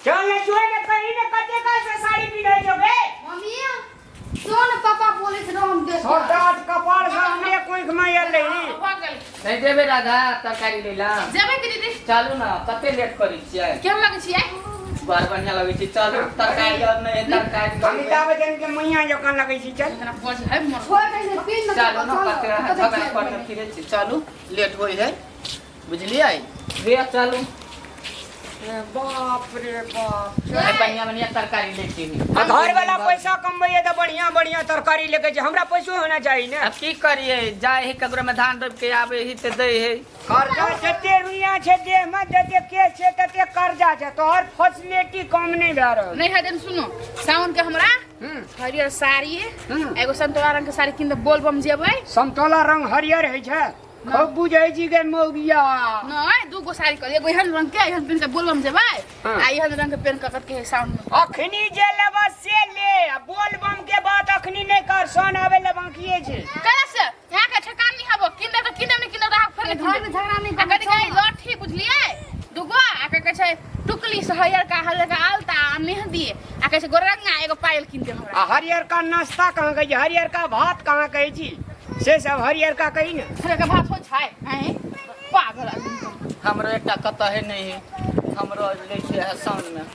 चल ने चुहे ने कहीं ने कते काल से साड़ी पिन्है छौ बे। मम्मी जो ने पापा बोले छे हम देख। छोटा कपार से हमरे कोइख में एलै। भऽ गेल। नहि जेबै राधा तरकारी लै ला? जेबै कि दीदी? चलू ने, कते लेट करै छियै? केहन लगै छियै? बड़ बढ़िया लगै छै। चलू, तरकारी और नहि है, तरकारी लऽ लेबै। अमिताभ बच्चन के मैया जकाँ लगै छै। चल। जेना बज है मोर। छोड़ दे से पिन। चलू ने, कते अहाँ झगड़ा करने फिरै छी। चलू, लेट होइ है, बुझलियै? रे चलू। ए, बाप रे बाप। अरे बढ़िया बढ़िया तरकारी लै छी। आ घर वाला पैसा कमबैया तऽ बढ़िया बढ़िया तरकारी लेके छै, हमरा पैसो होना चाही ने। आब की करियै, जाइ है ककरो में धान रोपि के आबै है तऽ दै है। कर्जा जते रुइया छै देह में, जते केस छै तते कर्जा छै। तोहर फैसिलिटी कम नहि भए रहल। नहीं है दिन, सुनो, सावन के हमरा हरियर साड़ी, एगो संतोला रंग के साड़ी किन दे, बोलबम जेबै। समतोला रंग हरियर होइ छै? खूब बुझै छी गे मौगिया। नहीं, दू गो साड़ी कर, एगो एहन रंग के, एहन पेन के बोलबम जेबै, आ एहन रंग के पेन के के सावन में। अखनी जे लेबा से ले, आ बोलबम के बात अखनी नहि कर, सोन आबै ले बाकिए छै। कला से यहाँ के ठेकान नहीं हबो, किन दे तो किन दे, नहीं किन दे तो फिर नहीं। घर में झगड़ा नहीं आ कथी कहै लठी, बुझलियै? दूगो आ कहै छै टुकली से हरियर का, हरियर का आलता आ मेहंदी आ कहै छै गोरंगा एगो पायल किन दे हमरा। आ हरियर का नाश्ता कहाँ कहै छी? हरियर का भात कहाँ कहै छी? से सब हरियर का कही ने। हरियर का भात होइ छै? हैं, पागल आदमी सब। हमरो एकटा कतऽ है नहि है, हमरो लै छै है साउन में।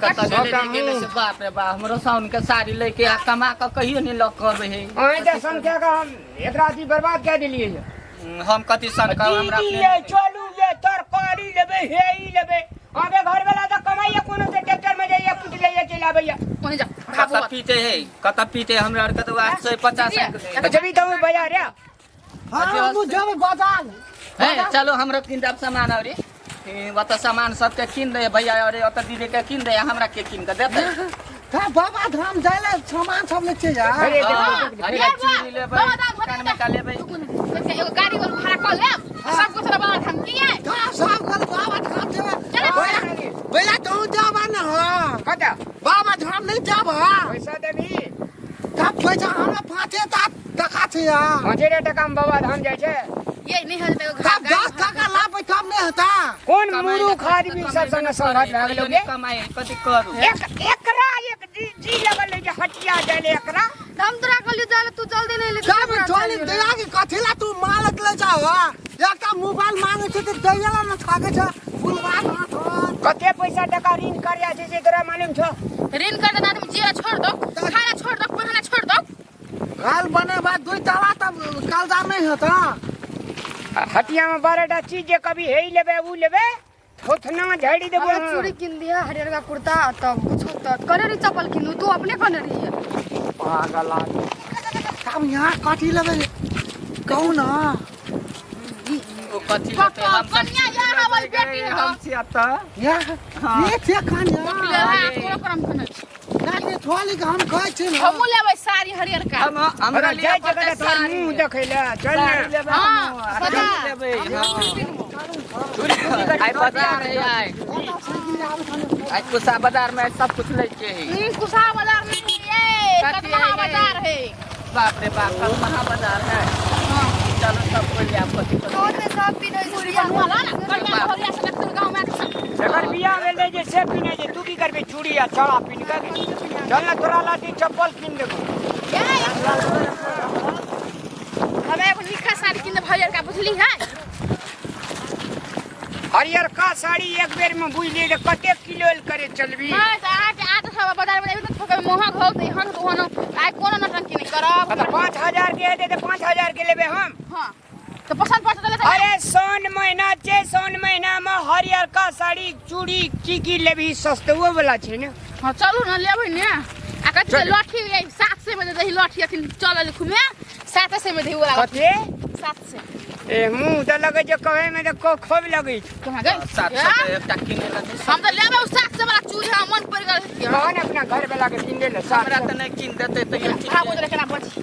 कतऽ गेलै नहि गेलै से, बाप रे बाप, हमरो साउन के साड़ी लै के आ कमा कऽ कहियो नहि लऽ कऽ अबै है। अहीं तऽ संख्या का हम एकरा अथी बर्बाद कए देलियै ये। हम कथी सन का हमरा दीदी अपने ये चलू ये तरकारी लेबै, हे ई लेबै। अहाँके घर वाला तऽ कमाइया कोनो से ट्रैक्टर में जाइया, कुछ लैया, चलि आबैया। कोने जा खाबो। कतऽ पीते है, कतऽ पीते? हमरा आरके तऽ 850। जबी तऽ बाजार या। हाँ, हमहूँ जेबै बाजार। है चलो, हमरो किन देब सामान। अरे ओतऽ सामान सबके किन दे भैया, अरे ओतऽ दीदी के किन दे, हमरा के किन के देतै? का बाबा धाम जाय ले सामान सब ले छै यार। अरे हाँ, देखो, अरे ये चूड़ी लेबै, बाबा धाम होतै। कानमे का लेबै। रुकू ने, एगो गाड़ी वाला भाड़ा कऽ लेब, सब कुछ बाबा धाम की है। का सब गल बाबा धाम जेबै। चलो। भैया भैया, तू जाबा ना? हाँ। कतऽ? बाबा धाम नहीं जाबा? पैसा देबही? तब पैसा हमरा पाँचे ता टका छै यार। 5 टका में बाबा धाम जाइ छै? ये नहीं है तो तब 10 टका लाबै तब नहीं होता। कोन कमाइ मूर्ख लए आदमी सब संगे संगत भए गेलौ गे? कमाइ कथी करू? एक एकरा एक जी जी लगल है जे हटिया जाइ ले एकरा। हम तोरा कहलियो जाले, तू जल्दी नहीं ले। तब चल दया के कथी ला तू माल ले जाओ? एकटा मोबाइल मांगे छै तऽ दैला न थाके छै बुलवा हाथ। कते पैसा टका ऋण कर्जा छै से तोरा मालूम छौ? ऋण कर देना आदमी जिया छोड़ दो, खाना छोड़ दो, पहना छोड़ दो। घर बनेबा दुई ताला तब कर्जा नहीं होता। आ हटिया में 12 टा चीज जे कभी हे ई लेबै, ऊ लेबै, थोथना झाड़ि देबो। हमरा चूड़ी किन दिया, हरियर का कुर्ता, तब कुछ होता कने रही, चप्पल किनू, तू अपने कने रही है। पागल आदमी। तब यहाँ कथी लेबै कहू ना? ओ कथी लेतै? हम सब कन्या यहाँ हवल बेटी है। हम छियै तऽ। यहाँ ये छै कन्या। तोरा करम कने छी। ना थोड़ी के हम कहै छी ना। हमहूँ लेबै साड़ी हरियर का। हम हमरा हमरा लिअ जाइ पड़तै जगह तोहर साड़ी। मुंह देखै ले चल साड़ी ने। लेबै। हाँ, हमहूँ, आ सदा। चूड़ी लेबै। हाँ। आइ बाजार है, आइ आइ कुसा बाजार में सब कुछ लै के है। कुसा बाजार नहीं ये कथी कदमहा है ये? बाजार है। बाप रे बाप, कदमहा बाजार है। चलो, सब कोई ले आब कथी कथी। तोर में सब पिन्है छै। बनवा ला ना कन्या हरिया से लगतै गाँव में सब। जकर बियाह भेल रहै जे से पिन्है छै, तू की करबी चूड़ी आ चड़ा पिन्ह के? चल ने, तोरा लाठी चप्पल किन देबो। हमें एगो निका साड़ी किन दे हरियर का, बुझली है? हरियरका साड़ी एक बेर में बुझ लिए कते किलो करे चलबी। नहीं तो अहाँके आज सब बाजार में एबे तऽ ठोके महग हो तऽ एहन ओहन आइ कोनो नौटंकी नहीं करब। तऽ 5000 के हेतै तऽ 5000 के लेबै हम। हाँ तऽ पसंद पड़तै तऽ लेतै। अरे सौन महीना छै, सौन महीना में हरियरका साड़ी, चूड़ी की की लेबही? सस्तुओ वाला छै ने। हाँ चलू ने, लेबै ने। आ कथी चलू। लठी 700 में दे दही लठी, अखन चलल खुमे 700 में दही वाला। कते? 700। ए मुँह तऽ लगै छै कहै में तऽ खूब लगै छै। कहाँ गई? 700 के एकटा किने ला नहि। हम तऽ लेबै उ 700 वाला चूड़ी, हमरा मन पड़ि गेल। कह ने अपना घर वाला के किन दे ले सात हमरा सौ। तऽ नहि किन देतै तैयो ठीक। भागो तऽ केना बची।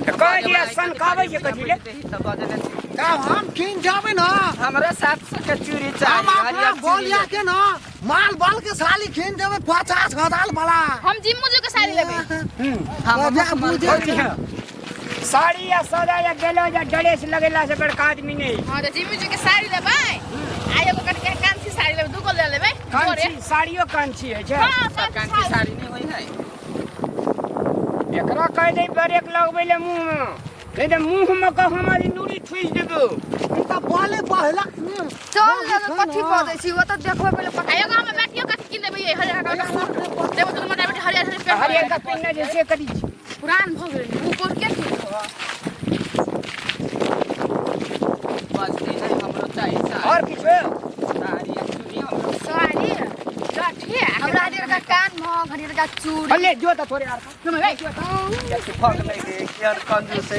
तऽ कह दिया सनकाबै छै कथी ले? तऽ बजने तब हम किन जाबै ना। हमरा 700 के चूड़ी चाही। हम अपना हरियर चूड़ी। बोलिया के ना माल बल के साली किन देबै 50,000 वाला। हम जिम्मू जी के साड़ी लेबै। हम बजा बुझे। साड़ी या सौदा या गेलो या ड्रेस लगेला से बड़का आदमी नहीं। हाँ तऽ जिम्मू जी के साड़ी लेबै आ एगो कटके कांसी। साड़ी लेबै, दूगो ले लेबै। जोरे। कांची साड़ियो कांची है छै। हाँ, सब कान के साड़ी नहीं होई है। एकरा कह दे ब्रेक लगबै ले मुंह में, नहीं तो मुंह में कह हमारी नूरी ठुस देबो। ई तऽ बोले बहलक ने। चल कथी बजै छी ओ तऽ देखबै पहिले आ पता। एगो हम बेटियो कथी कीन देबै ये हरियर का सूट देबै, दुनू मोटा बेटी हरियर हरियर पेन्ह। हरियर का पिन्ना जैसे करी छी। पुरान भऽ गेलै, उ कोन के की बजते है, हमरो चाही साड़ी। और किछो? साड़ी आ चूड़ी हमरो। साड़ी लठी हमरा हरियर का कान महग, हरियर का चूड़ी। अले जो त थोड़े आर कियाकि फक नहीं के कियार कंजूस है।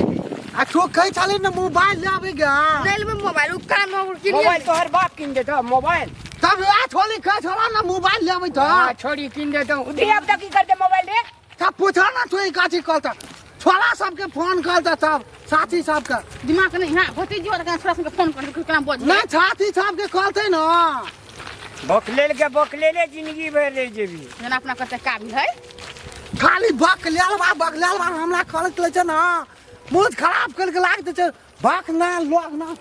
आ तू कहै छली ने मोबाइल लेबै गे। नहीं लेबै मोबाइल, उ कान महग किनिए। मोबाइल तोहर बाप किन देतो मोबाइल? तब आ छोली कहै छला ने मोबाइल लेबै तऽ। हां, छोड़ी किन देतो। धिया पुता की करते मोबाइल रे? तब पूछो ना तू ई कथी कहता, छोरा सबके फोन करता तब साथी सबके। दिमाग नहीं। हां, भतीजी वाला केना छोरा सबके फोन कर केना बज नहीं, साथी सबके कहते ना। बकलेल के बकलेले जिंदगी भर रह जेबी। जेना अपना कते काबिल है। खाली बक लेल बा, बक लेल बा, हमरा करत ले छै ना, मूड खराब करके लाग दे छै, बक ना लोग ना।